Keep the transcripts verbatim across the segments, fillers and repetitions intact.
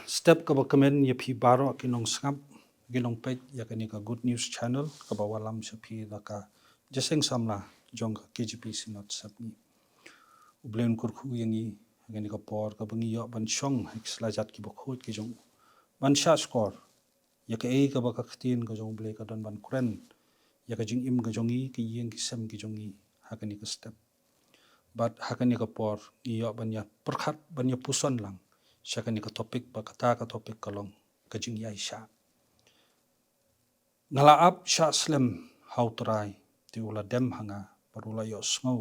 Step kaba kmen ïa phi baroh ki nongsngap, ki nongpeit ïa kane ka Good News Channel kaba wallam sha phi da ka Jingïaseng Samla jong ka K J P Synod Sepngi. U Blei un kyrkhu ïa ngi ha kane ka por kaba ngi ïoh ban shong ha ki slajat kiba khuid ki jong u, ban shah shkor ïa kaei kaba ka Ktien ka jong U Blei ka don ban kren ïa ka jingim ka jong ngi, ka ïing ki sem ki jong ngi ha kane ka step. Bad ha kane ka por ngi ïoh ban ïa pyrkhat, ban ïa puson lang sha kane ka topic, ba kata ka topic ka long ka jingïaishah. Nga la ap shah slem ha U Trai, te u la dem ha nga bad u la ïohsngew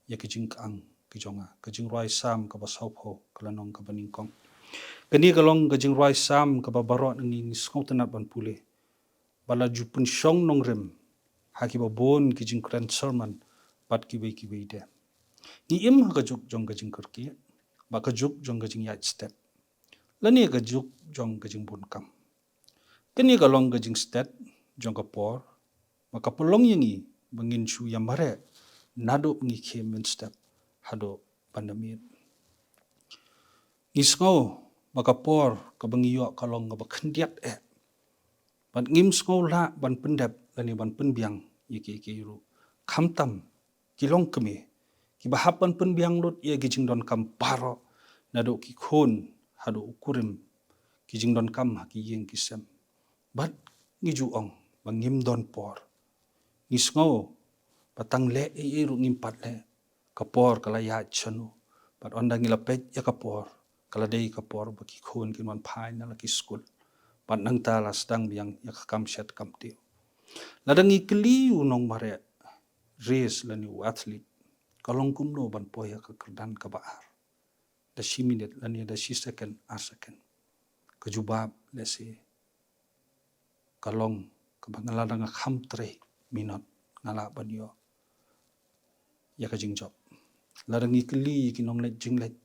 ïa ki jingkhang ki jong nga. Ka jingrwai Salm kaba sawphew, ka lynnong kaba nyngkong. Kane ka long ka jingrwai Salm kaba baroh ngi ngi sngewtynnat ban pule, ba la ju pynshong nongrim ha kiba bun ki jingkren sermon bad kiwei kiwei de. Ngi im ha ka juk jong ka jingkyrkieh, bad ka juk jong ka jingïaid stet, lane ka juk jong ka jingbun kam. Kane ka long ka jingstet jong ka por, ba ka pynlong ïa ngi ba ngin shu ïa mareh naduh ngi khie mynstep haduh ban da miet. Ngi sngew ba ka por kaba ngi ïoh ka long kaba khyndiat eh, bad ngim sngew lah ban pyndep lane ban pynbiang ïa kiei kiei ruh. Khamtam ki longkmie kiba hap ban pynbiang lut ïa ki jingdonkam baroh, naduh ki khun haduh u kurim, ki jingdonkam ha ki ïing ki sem. Bad ngi ju ong ba ngim don por. Ngi sngew ba tang leh ei ei ruh ngim pat leh. Ka por ka la ïaid shano? Bad ynda ngi la peit ïa ka por, ka la dei ka por ba ki khun kin wan phai na la ki skul, bad nangta la sdang biang ïa ka kam shet kam tiew. Lada ngi kylli u nongmareh race lane u athlete, ka long kumno ban poi ha ka kyrdan kaba ar da shi minit lane da shi second, ar second? Ka jubab lehse ka long kaba nga, lada nga kham trei minot, nga lah ban ïoh ïa ka jingjop. Lada ngi kylli ïa ki nongleit jingleit,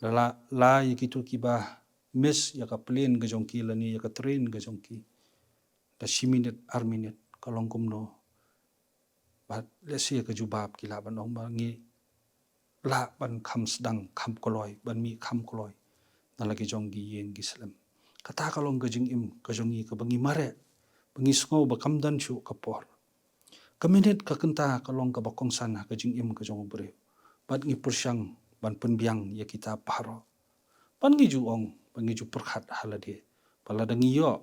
la la la ïa kito kiba miss ïa ka plane ka jong ki lane ïa ka train ka jong ki da shi minit, ar minit, ka long kumno? Bad lehse ka jubab ki lah ban ong ba ngi lah ban kham sdang kham kloi, ban mih kham kloi na la ki jong ki ïing ki slem. Kata ka long ka jingim ka jong ngi kaba ngi mareh, ba ngi sngew ba kam don shuh ka por. Ka minit ka kynta ka long kaba kongsan ha ka jingim ka jong u briew. Bad ngi pyrshang ban pynbiang ïa kita baroh. Bad ngi ju ong, bad ngi ju pyrkhat ha lade, ba lada ngi ïoh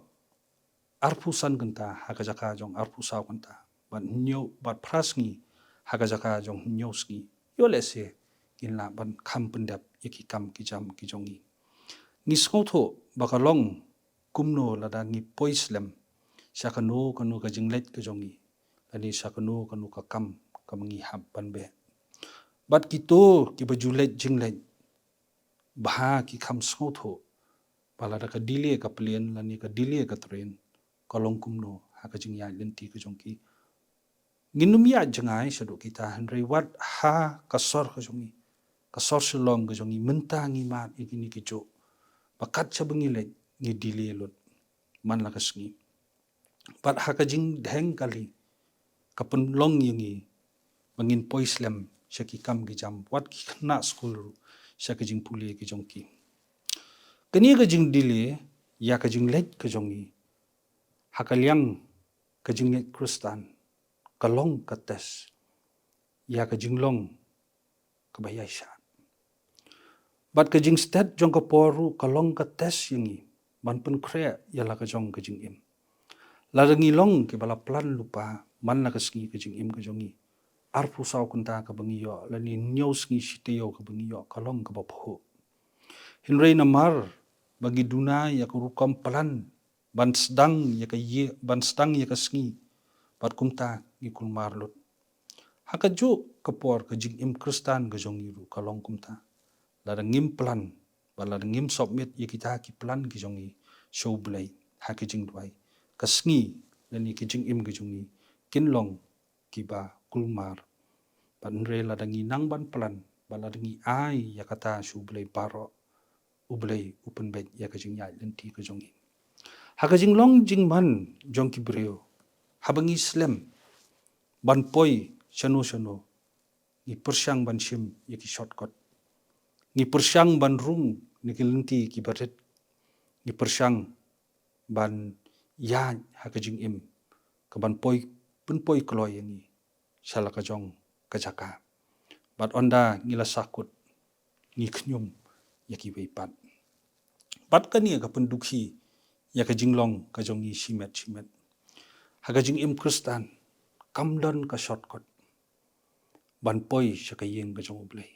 arphew san kynta ha ka jaka jong arphew saw kynta, bad hynñiew, bad phra sngi ha ka jaka jong hynñiew sngi, ïoh lehse ngin lah ban kham pyndep ïa ki kam ki jam ki jong ngi. Ngi sngewthuh ba ka long kumno lada ngi poi slem sha kano kano ka jingleit ka jong ngi, lane sha kano kano ka kam kaba ngi hap ban beh. Bad kito kiba ju leit jingleit bha ki kham sngewthuh ba lada ka delay ka plane lane ka delay ka train, ka long kumno ha ka jingïaid lynti ka jong ki. Ngin ym ïaid jngai shaduh kita, hynrei wat ha ka sor ka jong ngi, ka sor Shillong ka jong ngi, mynta ngi mad ïa kine ki juh, ba kat shaba ngi leit ngi delay lut man la ka sngi. Bad ha ka jingdheng kali, ka pynlong ïa ngi ba ngin poi slem sha ki kam ki jam, wat ki khynnah skul ruh sha ka jingpule ka jong ki. Kane ka jingdelay ïa ka jingleit ka jong ngi ha ka liang ka jingngeit Khristan ka long ka test ïa ka jinglong kaba ïaishah. Bad ka jingstet jong ka por ruh ka long ka test ïa ngi ban pynkhreh ïa la ka jong ka jingim. Lada ngi long kiba la plan lypa man la ka sngi ka jingim ka jong ngi, arphew saw kynta kaba ngi ïoh lane hynñiew sngi shi taïew kaba ngi ïoh ka long kaba phuh. Hynrei namar ba ngi duna ïa ka rukom plan ban sdang ïa ka ïing, ban sdang ïa ka sngi, bad kumta ngi kulmar lut. Ha kajuh ka por ka jingim Khristan ka jong ngi ruh ka long kumta. Lada ngim plan bad lada ngim submit ïa kita ki plan ki jong ngi sha U Blei ha ki jingduwai, ka sngi lane ki jingim ki jong ngi kin long kiba kulmar. Bad hynrei lada ngi nang ban plan bad lada ngi ai ïa kata sha U Blei baroh, U Blei u pynbeit ïa ka jingïaid lynti ka jong ngi. Ha ka jinglong jingman jong ki briew, haba ngi slem ban poi shano shano, ngi pyrshang ban shim ïa ki shortcut. Ngi pyrshang ban rung na ki lynti kiba rit Ngi pyrshang ban ïaid ha ka jingim ka ban poi, pynpoi kloi ïa ngi sha la ka jong ka jaka. Bad ynda ngi la sakut, ngi khñium ïa kiwei pat. Bad kane ka pyndukhi ïa ka jinglong ka jong ngi shimet shimet. Ha ka jingim Khristan, kam don ka shortcut ban poi sha ka ïing ka jong U Blei.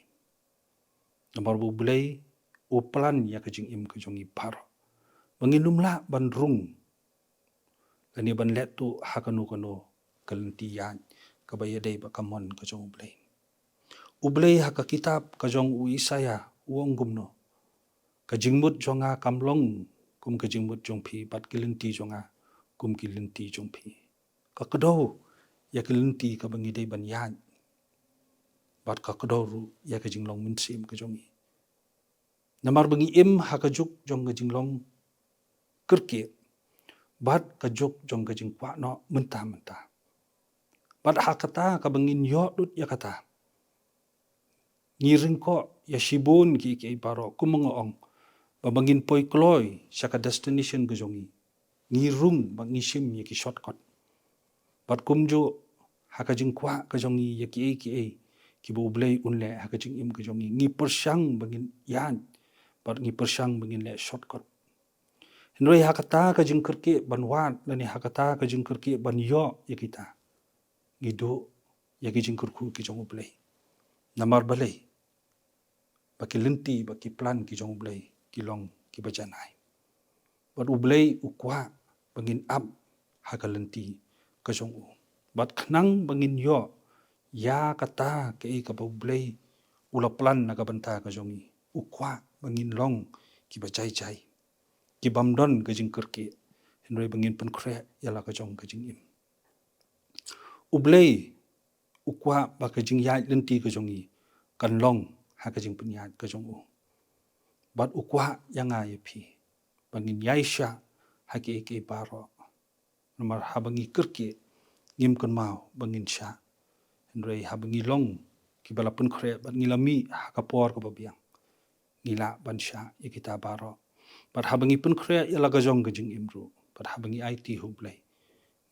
Namar ba U Blei u plan ïa ka jingim ka jong ngi baroh, ba ngin ym lah ban rung lane ban leh tuh ha kano kano ka lynti ïaid kaba ïadei bad ka mon ka jong U Blei. U Blei ha ka kitab ka jong u Isaïah u ong kumno: Ka jingmut jong nga kam long kum ka jingmut jong phi, bad ki lynti jong nga kum ki lynti jong phi. Ka kdew ïa ki lynti kaba ngi dei ban ïaid, bad ka kdew ruh ïa ka jinglong mynsiem ka jong ngi. Namar ba ngi im ha ka juk jong ka jinglong kyrkieh bad ka juk jong ka jingkwah noh mynta mynta. Bad ha kata kaba ngin ïoh lut ïa kata, ngi ryngkoh ïa shibun kiei kiei baroh, kum nga ong, ba ba ngin poi kloi sha ka destination ka jong ngi, ngi rung bad ngi shim ïa ki shortcut. Bad kumjuh ha ka jingkwah ka jong ngi ïa kiei kiei kiba U Blei un leh ha ka jingim ka jong ngi, ngi pyrshang ba ngin ïaid bad ngi pyrshang ba ngin leh shortcut. Hynrei ha kata ka jingkyrkieh ban wad lane ha kata ka jingkyrkieh ban ïoh ïa kita, ngi duh ïa ki jingkyrkhu ki jong U Blei. Namar balei? Ba ki lynti bad ki plan ki jong U Blei ki long kiba janai. Bad U Blei u kwah ba ngin ap ha ka lynti ka jong u. Bad khnang ba ngin ïoh ïa kata kaei kaba U Blei u la plan na ka bynta ka jong ngi, u kwah ba ngin long kiba jai jai, ki bym don ka jingkyrkieh, hynrei ba ngin pynkhreh ïa la ka jong ka jingim. U Blei u kwah ba ka jingïaid lynti ka jong ngi kan long ha ka jingpynïaid ka jong u. Bad u kwah ïa nga ïa phi ba ngin ïaishah ha kiei kiei baroh. Namar haba ngi kyrkieh, ngim kynmaw ba ngin shah. Hynrei haba ngi long kiba la pynkhreh bad ngi la mih ha ka por kaba biang, ngi lah ban shah ïa kita baroh. Bad haba ngi pynkhreh ïa la ka jong ka jingim ruh, bad haba ngi aiti ha U Blei,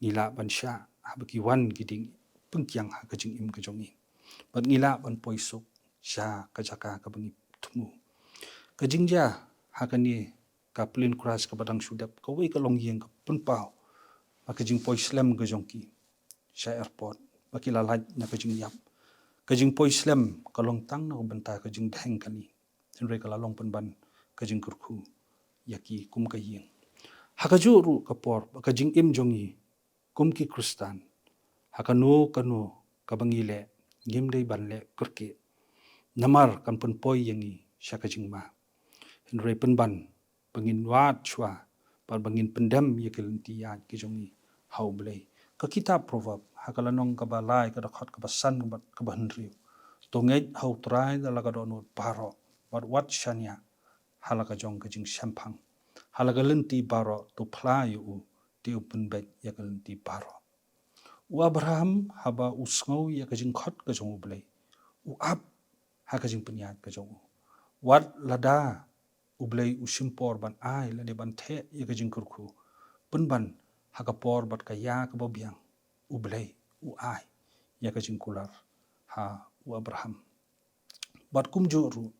ngi lah ban shah haba ki wan ki dieng pyngkiang ha ka jingim ka jong ngi. Bad ngi lah ban poi suk sha ka jaka kaba ngi thmu. Ka jingjia ha kane ka plane crash kaba dang shu dep, kawei ka longïing ka pynpaw ba ka jingpoi slem ka jong ki sha airport, ba ki la lait na ka jingïap. Ka jingpoi slem ka long tang na ka bynta ka jingdheng kane, hynrei ka la long pynban ka jingkyrkhu ïa ki kum ka ïing. Ha kajuh ruh ka por ba ka jingim jong ngi kum ki Khristan, ha kano kano kaba ngi leh, ngim dei ban leh kyrkieh. Namar kan pynpoi ïa ngi sha ka jingma. Hynrei pynban ba ngin wad shuwa bad ba ngin pyndem ïa ki lynti ïaid ki jong ngi ha U Blei. Ka kitab Proverb ha ka lynnong kaba lai, ka dkhot kaba san bad kaba hynriew: To ngeit ha U Trai da la ka dohnud baroh, bad wat shaniah ha la ka jong ka jingshemphang. Ha la ka lynti baroh to phla ïa u, te u pynbeit ïa ka lynti baroh. U Abraham haba u sngew ïa ka jingkhot ka jong U Blei, u ap ha ka jingpynïaid ka jong u. Wat lada U Blei u shim por ban ai lane ban theh ïa ka jingkyrkhu, pynban ha ka por bad ka ïa kaba biang, U Blei u ai ïa ka jingkular ha u Abraham. Bad kumjuh ruh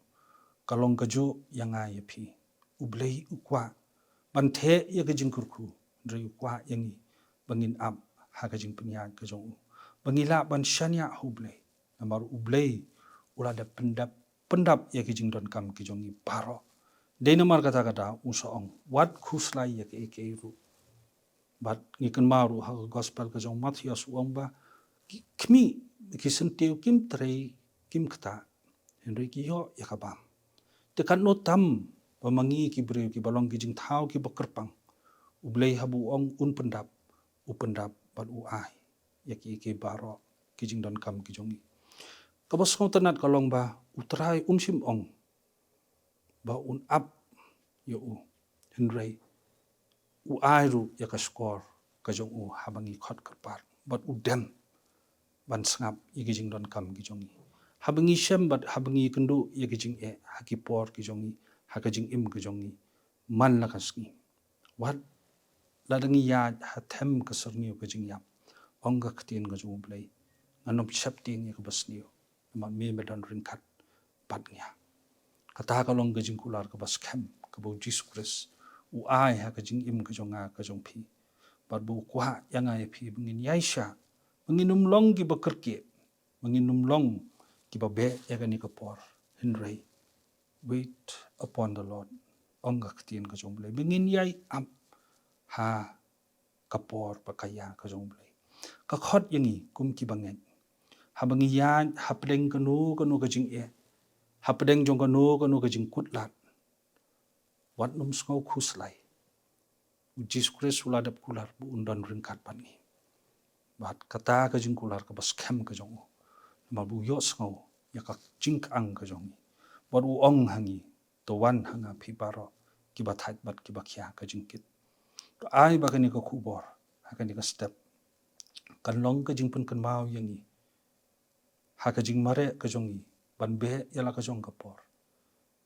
ka long kajuh ïa nga ïa phi. U Blei u kwah ban theh ïa ka jingkyrkhu, hynrei u kwah ïa ngi ba ngin ap ha ka jingpynïaid ka jong u, ba ngi lah ban shaniah ha U Blei. Namar U Blei u la dep pyndap, pyndap ïa ki jingdonkam ki jong ngi baroh. Dei namar kata ka daw u sa ong, wat khuslai ïa kiei kiei ruh. Bad ngi kynmaw ruh ha ka gospel ka jong u Mathaios, u ong ba ki khmih, ki syntiew kim trei, kim ktah, hynrei ki ïoh ïa ka bam. Te katno tam ba ma ngi ki briew kiba long ki jingthaw kiba kyrpang, U Blei haba u ong un pyndap, u pyndap bad u ai ïa kiei kiei baroh ki jingdonkam ki jong ngi. Kaba sngewtynnat ka long ba U Trai um shym ong ba un ap ïa u, hynrei u ai ruh ïa ka shkor ka jong u haba ngi khot kyrpad, bad u dem ban sngap ïa ki jingdonkam ki jong ngi. Haba ngi shem bad haba ngi kynduh ïa ki jingeh ha ki por ki jong ngi, ha ka jingim ka jong ngi, man la ka sngi. Wat lada ngi ïaid ha them ka syrngiew ka jingïap, ong ka ktien ka jong U Blei, ngan ym sheptieng ïa kaba sniew, namar me me don ryngkat bad nga. Kata ka long ka jingkular kaba skhem kaba U Jisu Khrist u ai ha ka jingim ka jong nga ka jong phi. Bad ba u kwah ïa nga ïa phi ba ngin ïaishah, ba ngin ym long kiba kyrkieh, ba ngin ym long kiba beh ïa kane ka por. Hynrei wait upon the Lord, ong ka ktien ka jong U Blei, ba ngin ïai ap ha ka por bad ka ïa ka jong U Blei. Ka khot ïa ngi kum kiba ngeit, haba ngi ïaid hapdeng kano kano ka jingeh, hapdeng jong kano kano ka jingkutlad, wat nym sngew khuslai. U Jisu Khrist u la dep kular ba un don ryngkat bad ngi. Bad kata ka jingkular kaba skhem ka jong u, namar ba u ïohsngew ïa ka jingkyang ka jong ngi. Bad u ong ha ngi, to wan ha nga phi baroh kiba thait bad kiba khia ka jingkit. To ai ba kane ka khubor ha kane ka step kan long ka jingpynkynmaw ïa ngi ha ka jingmareh ka jong ngi ban beh ïa la ka jong ka por.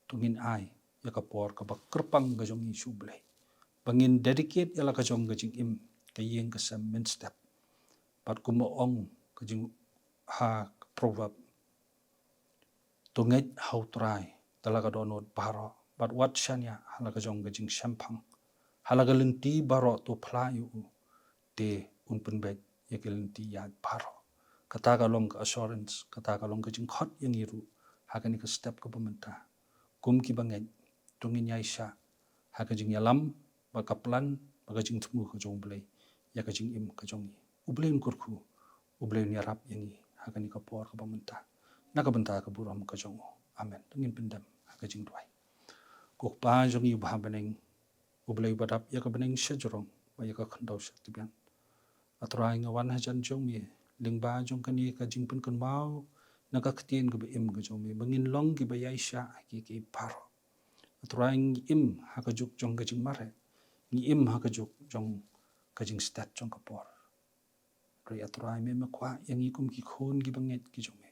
To ngin ai ïa ka por kaba kyrpang ka jong ngi sha U Blei, ba ngin dedicate ïa la ka jong ka jingim, ka ïing ka sem mynstep. Bad kumba ong ka jing ha Proverb, to ngeit ha U Trai da la ka dohnud baroh, bad wat shaniah ha la ka jong ka jingshemphang. Ha la ka lynti baroh to phla ïa u, te un pynbeit ïa ka lynti ïaid baroh. Kata ka long ka assurance, kata ka long ka jingkhot ïa ngi ruh ha kane ka step kaba mynta. Kum kiba ngeit, to ngin ïaishah ha ka jingïalam bad ka plan bad ka jingthmu ka jong U Blei ïa ka jingim ka jong ngi. U Blei un kyrkhu, U Blei un ïarap ïa ngi ha kane ka por kaba mynta, na ka bynta ka burom ka jong u. Amen. To ngin pyndem ha ka jingduwai. Ko Kpa jong ngi uba ha bneng, U Blei uba dap ïa ka bneng sha jrong bad ïa ka khyndew sha tbian. A Trai, nga wan hajan jong me lyngba jong kane ka jingpynkynmaw na ka ktien kaba im ka jong me, ba ngin long kiba ïaishah ha kiei kiei baroh. A Trai, ngi im ha ka juk jong ka jingmareh, ngi im ha ka juk jong ka jingstet jong ka por. Hynrei A Trai, me me kwah ïa ngi kum ki khun kiba ngeit ki jong me,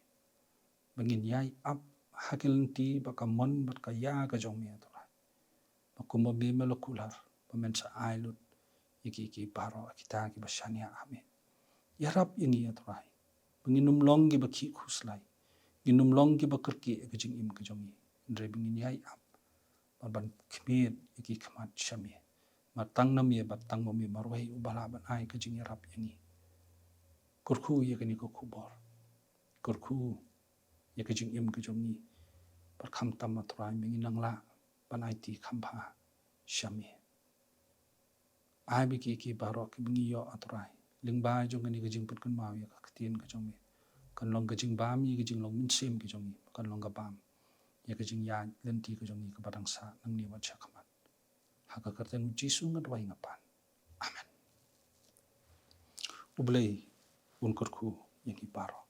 ba ngin ïai ap ha ka lynti bad ka mon bad ka ïa ka jong me, A Trai. Ba kumba me me la kular ba men sa ai lut ïa kiei kiei baroh ha kita kiba shaniah ha me. Ïarap ïa ngi, A Trai, ba ngin ym long kiba khih khuslai, ngin ym long kiba kyrkieh ïa ka jingim ka jong ngi, hynrei ba ngin ïai ap bad ban khmied ïa ki khmat sha me. Namar tang na me bad tang ma me marwei uba lah ban ai ka jingïarap ïa ngi. Kyrkhu ïa kane ka khubor, kyrkhu ïa ka jingim ka jong ngi, bad khamtam, A Trai, ba ngin nang lah ban aiti kham bha sha me. Ai ba kiei kiei baroh kiba ngi ïoh, A Trai, lyngba jong kane ka jingpynkynmaw ïa ka ktien ka jong me, kan long ka jingbam ïa ka jinglong mynsiem ka jong ngi, kan long ka bam ïa ka jingïaid lynti ka jong ngi kaba dang sah nangne bad shakhmat. Ha ka kyrteng U Jisu nga duwai nga pan. Amen. U Blei un kyrkhu ïa ngi baroh.